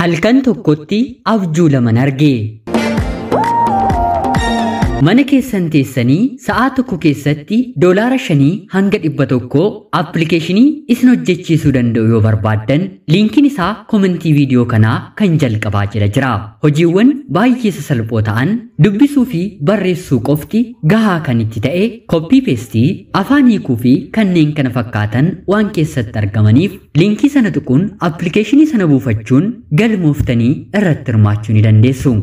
Halkan tokkotti abjuu laman arge. Mana keessan teessanii sa'aa tokko keessatti $5 hanga 100 appilikeeshinii isin hojjechiisuu danda'u yoo barbaaddan liinkiin isaa komentii viidiyoo kanaa kan jalqabaa jira jira. Hojiiwwan baay'ee sasalphoo ta'an dubbisuu fi barreessuu qofti gahaa kan itti ta'e koppii peestii afaan hiikuu fi kanneen kana fakkaatan waan keessatti argamaniif liinkii sana tuquun appilikeeshinii sana buufachuun galmooftanii irratti hirmaachuu ni dandeessu.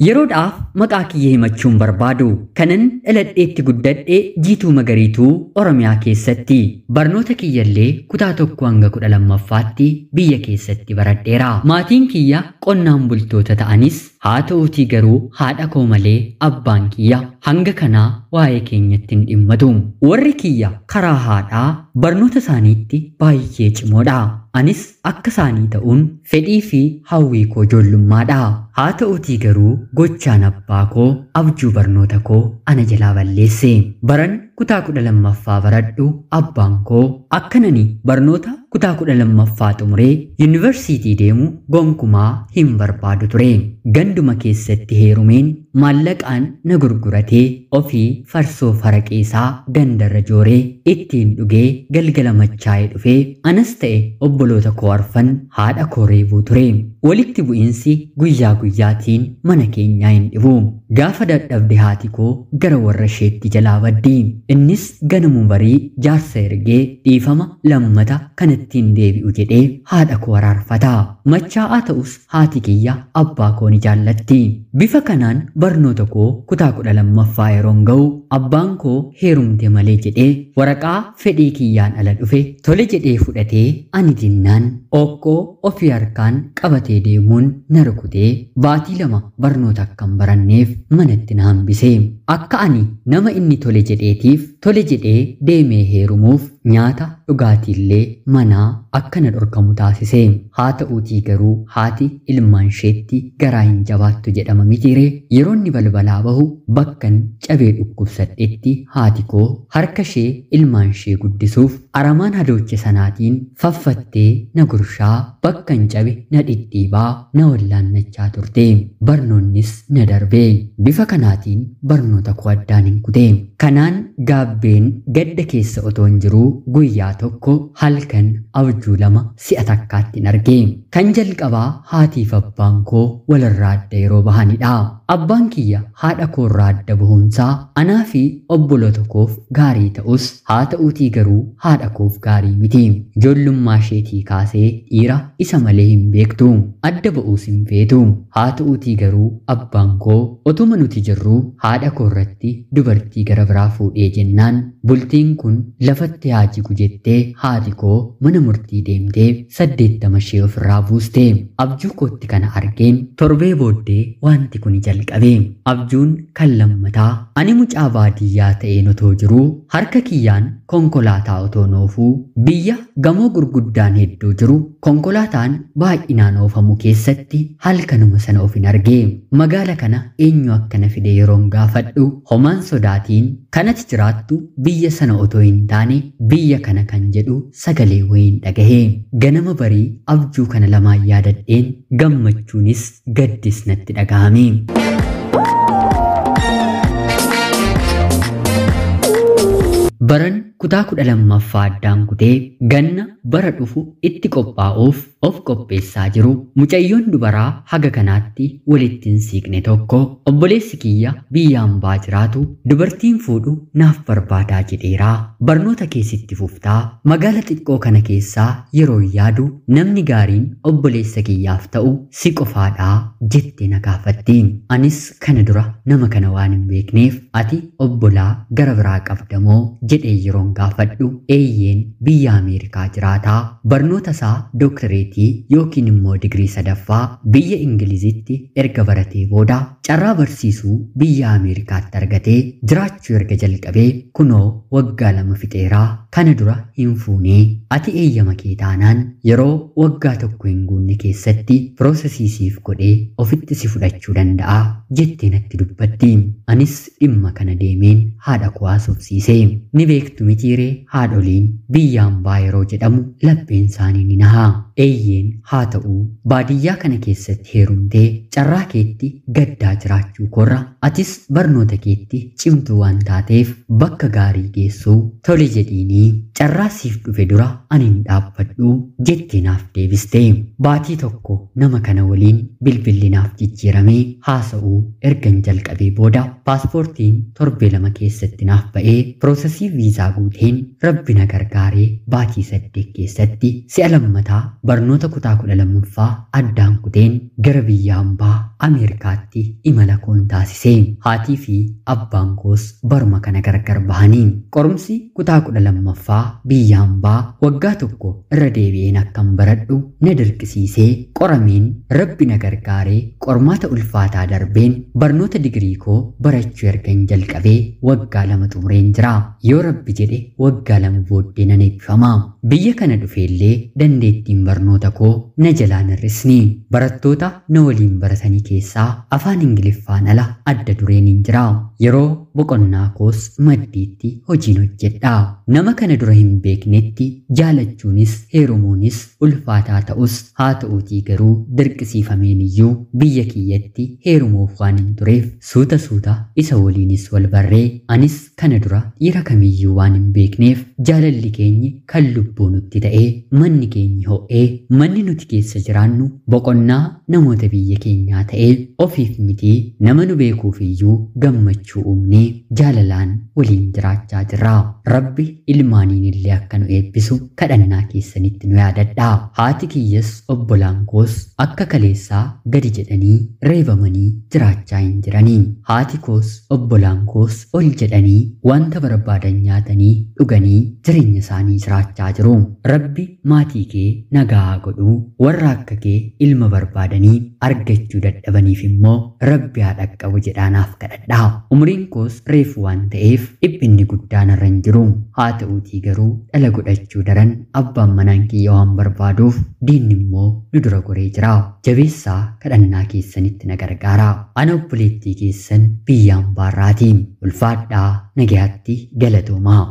Yeroodhaaf maqaa kiyya himachuun barbaadu kanan dhaladheetti guddadhe Jiituu Magariituu Oromiyaa keessatti barnoota kiyyallee kutaa 1 hanga 12ffaatti biyya keessatti baradheera. Maatiin kiyya qonnaan bultoota ta'anis haa ta'uutii garuu haadha koo malee abbaan kiyya hanga kanaa waa'ee keenyatti hin dhimmatu. Warri kiyya karaa haadhaa barnoota isaaniitti baay'ee cimoodha. Anis akka isaanii ta'uun fedhii fi hawwii koo ijoollummaadha. Haa ta'uutii garuu gochaan abbaa koo abjuu barnoota koo ana jalaa balleesse. Baran kutaa 12ffaa baradhu abbaan koo akkanani barnoota kutaa 12ffaa xumuree yuunivarsiitii deemu gonkumaa hin barbaadu ture. Ganduma keessatti heerumeen maallaqaan na gurguratee ofii farsoo faraqeesaa gandarra jooree ittiin dhugee galgala machaa'ee dhufee anas ta'e obboloota koo arfan haadha koo reebuu ture. Walitti bu'iinsi guyyaa guyyaatiin mana keenyaa hin dhibu. Gaafa dadhabde haati koo gara warra isheetti jalaa baddi. Innis ganamuu barii jaarsa ergee dhiifama lammata kanattiin deebi'u jedhee haadha koo araarfata. Machaa'aa ta'us haati kiyya abbaa koo ni jaallatti. Bifa kanaan barnoota koo kutaa 12ffaa yeroon ga'u abbaan koo heerumte malee jedhee waraqaa fedhii kiyyaan ala dhufe tole jedhee fudhatee ani dinnaan okkoo ofii harkaan qabatee deemuun na rukutee baatii 2 barnoota akkan baranneef manatti na hambise. Akka ani nama inni tole jedheetiif tole jedhee deemee heerumuuf nyaata dhugaatiillee manaa akka na dhorkamu taasise. Haa ta'uutii garuu haati ilmaan isheetti garaa hin jabaattu jedhama mitiire. Yeroo inni balbalaa bahu bakkan cabee dhukkubsadhetti haati koo harka ishee ilmaan ishee guddisuuf aramaan hadooche sanaatiin faffattee na gurshaa bakkan cabe na dhidhiibaa na wallaannachaa turte. Barnoonnis na darbe. Bifa kanaatiin barnoota koo addaan hin kute. Kanaan gaabbeen gadda keessa otoo hin jiruu guyyaa tokko halkan abjuu lama si'a takkaatti arge. Kan jalqabaa haatiif abbaan koo walirraa adda yeroo bahanidha. Abbaan kiyya haadha koorraa adda bahuunsaa anaa fi obboloota koof gaarii ta'us haa ta'uutii garuu haadha koof gaarii miti. Ijoollummaa isheetii kaasee dhiira isa malee hin beektu. Adda ba'uus hin feetu. Haa ta'uutii garuu abbaan koo otuma nuti jirruu haadha koorratti dubartii gara biraa fuudhee jennaan bultiin kun lafatti haa jigu jettee haati koo mana murtii deemtee 80 ishee ofirraa buuste. Abjuu kootti kana argeen torbee booddee wanti kun jalqabe. Abjuun kan lammataa ani mucaa baadiyyaa ta'een otoo jiruu harka kiyyaan konkolaataa otoo oofuu biyya gamoo gurguddaan hedduu jiru konkolaataan baay'inaan oofamu keessatti halkanuma sana of hin arge. Magaala kana eenyu akkana fide yeroon gaafadhu homaan sodaatiin kanatti jiraattu biyya sana otoo hin taane biyya kana kan jedhu sagalee wayiin dhagahe. Ganama barii abjuu kana lamaan yaadadheen gammachuunis gaddis natti dhagahame. Baran kutaa 12ffaa addaan kutee ganna bara dhufu itti qophaa'uuf of qopheessaa jiru mucayyoon dubaraa haga kanaatti walitti hin siiqne tokko obboleessi kiyya biyya hambaa jiraatu dubartiin fuudhu naaf barbaadaa jedheeraa. Barnoota keessatti fuftaa magaala xiqqoo kana keessaa yeroo yaadu namni gaariin obboleessa kiyyaaf ta'u si qofaadhaa jettee na gaafatti. Anis kana dura nama kana waan hin beekneef ati obbolaa gara biraa qabdamoo jedhee yeroon gaafadhu eeyyeen biyya Ameerikaa jiraataa barnoota isaa dooktareetii yookiin immoo digirii 3ffaa biyya Ingilizitti erga baratee booda carraa barsiisuu biyya Ameerikaatti argatee jiraachuu erga jalqabee kunoo waggaa 2 fixeeraa kana dura hin fuunee ati eeyyama kee taanaan yeroo waggaa tokko hin guunne keessatti piroosesiisiif godhee ofitti si fudhachuu danda'a jettee natti dubbatti. Anis dhimma kana deemeen haadha koo haasofsiise. Ni beektu mitiiree haadholiin biyya hambaa yeroo jedhamu lapheen isaanii ni naha. Eeyyeen haa ta'u, baadiyyaa kana keessatti heerumtee carraa keetti gaddaa jiraachuu korra atis barnoota keetti cimtuu waan taateef bakka gaarii geessuu tole jedhiinii carraa siif dhufe dura ani hin dhaabbadhu jettee naaf deebiste. Baatii tokko nama kana waliin bilbilli naaf jijjiiramee haasa'uu ergan jalqabee booda paaspoortiin torbee 2 keessatti naaf ba'ee piroosesii viizaa guuteen Rabbi na gargaaree baatii 8 keessatti si'a lammataa barnoota kutaa 12ffaa addaan kuteen gara biyya hambaa Ameerikaatti imala koon taasise. Haatii fi abbaan koos baruma kana gargar bahanii. Qorumsi kutaa 12ffaa biyya hambaa waggaa tokko irra deebi'een akkan baradhu na dirqisiisee qorameen Rabbi na gargaaree qormaata ulfaataa darbeen barnoota digirii koo barachuu ergan jalqabee waggaa 2 xumureen jira. Yoo Rabbi jedhe waggaa 2 booddee nan eebbifama. Biyya kana dhufeellee dandeettiin barnoota koo na jalaan hir'isni. Barattoota na waliin baratanii keessaa afaan Ingiliffaan ala adda dureen hin jira. Yeroo boqonnaa koos maddiitti hojiin hojjedha. Nama kana dura hin beeknetti jaalachuunis heerumuunis ulfaataa ta'us haa ta'uutii garuu dirqisiifameen iyyuu biyya kiyyatti heerumuuf waan hin tureef suuta suuta isa waliinis wal barree anis kana dura dhiira kamiyyuu waan hin beekneef jaalalli keenyi kan lubbuu nutti ta'ee manni keenyi ho'ee manni nuti keessa jiraannu boqonnaa namoota biyya keenyaa ta'ee ofiif mitii nama nu beekuuf iyyuu gammachuu uumnee jaalalaan waliin jiraachaa jirra. Rabbi ilmaaniin illee akka nu eebbisu kadhannaa keessanitti nu yaadadha. Haati kiyyas obbolaan koos akka kaleessaa gadi jedhanii reebamanii jiraachaa hin jiranii. Haati koos obbolaan koos ol jedhanii wanta barbaadan nyaatanii dhuganii jireenya isaanii jiraachaa jiru. Rabbi maatii kee nagaa godhuu, warra akka kee ilma barbaadanii argachuu dadhabaniif immoo Rabbi haa dhaqqabu jedhaanaaf kadhadha. Umriin koos reefu waan ta'eef dhiphinni guddaan irra hin jiru. Haa ta'uutii garuu dhala godhachuu daran abbaan manaan kiyya waan barbaaduuf diinni immoo nu dura goree jira. Jabeessaa kadhannaa keessanitti na gargaara. Ana obboleettii keessan biyya hambaarraatiin. Ulfaadhaa, nagayaatti, galatoomaa.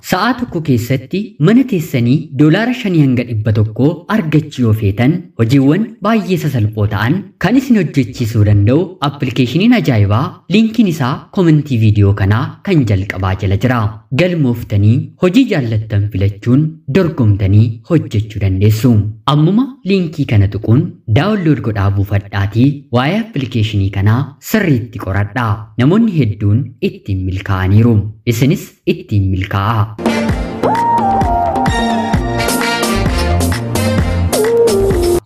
Sa'aa tokko keessatti mana teessanii $5 hanga 100 argachuu yoo feetan hojiiwwan baay'ee sasalphoo ta'an kan isin hojjechiisuu danda'u appilikeeshiniin ajaa'ibaa liinkiin isaa komentii viidiyoo kanaa kan jalqabaa jala jira. Galmooftanii hojii jaallattan filachuun dorgomtanii hojjechuu dandeessu. Ammuma liinkii kana tuquun daawunlood godhaa buufadhaatii waa'ee appilikeeshinii kanaa sirriitti qoradhaa. Namoonni hedduun ittiin milkaa'aniiru. Isinis ittiin milkaa'aa.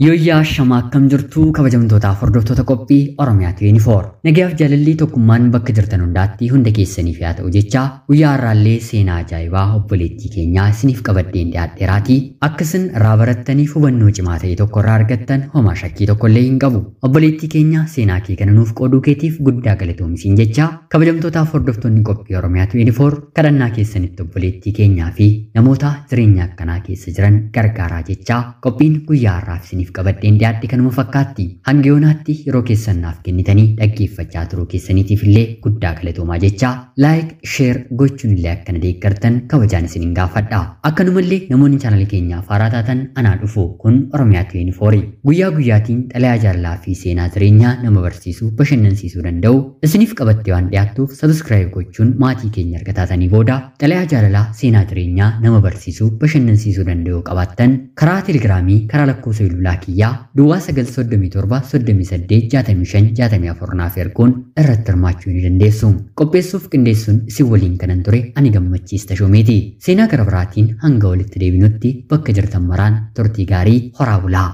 Yooyyaa shamaa akkam jirtu kabajamtootaaf hordoftoota qophii Oromiyaa 24. Nagayaaf jaalalli tokkummaan bakka jirtan hundaatti hunda keessaniif haa ta'u jecha guyyaa har'aallee seenaa ajaa'ibaa obboleettii keenyaa isiniif qabadheen dhiyaadheeraatii akka isin irraa barattaniif hubannoo cimaa ta'e tokko irraa argattan homaa shakkii tokkollee hin qabu. Obboleettii keenya seenaa kee kana nuuf qooduu keetiif guddaa galatoomisiin jecha kabajamtootaaf hordoftoonni qophii Oromiyaa 24 kadhannaa keessanitti obboleettii keenyaa fi namoota jireenya akkanaa keessa jiran gargaaraa jecha qophiin guyyaa har'aaf isiniif qabadheen dhiyaadhe kanuma fakkaatti. Hanga yoonaatti yeroo keessan naaf kennitanii dhaggeeffachaa turuu keessaniitiif illee guddaa galatoomaa jecha laayik sheer gochuun illee akkana deeggartan kabajaan isinin gaafadha. Akkanumallee namoonni chaanalii keenyaaf haaraa taatan anaa dhufu kun Oromiyaa 24 guyyaa guyyaatiin xalayaa jaalalaa fi seenaa jireenyaa nama barsiisuu bashannansiisuu danda'u isiniif qabattee waan dhiyaattuuf sabiskiraayib gochuun maatii keenya erga taatanii booda xalayaa jaalalaa seenaa jireenyaa nama barsiisuu bashannansiisuu danda'u qabaattan karaa telegiraamii karaa lakkoofsa bilbilaa kiyyaa duwwaa 937 38 65 64 naaf erguun irratti hirmaachuu ni dandeessu. Qopheessuuf qindeessuun isin waliin kanan ture ani Gammachiis Tashoomeeti. Seenaa gara biraatiin hanga walitti deebinutti bakka jirtan maraan turtii gaarii horaa bulaa.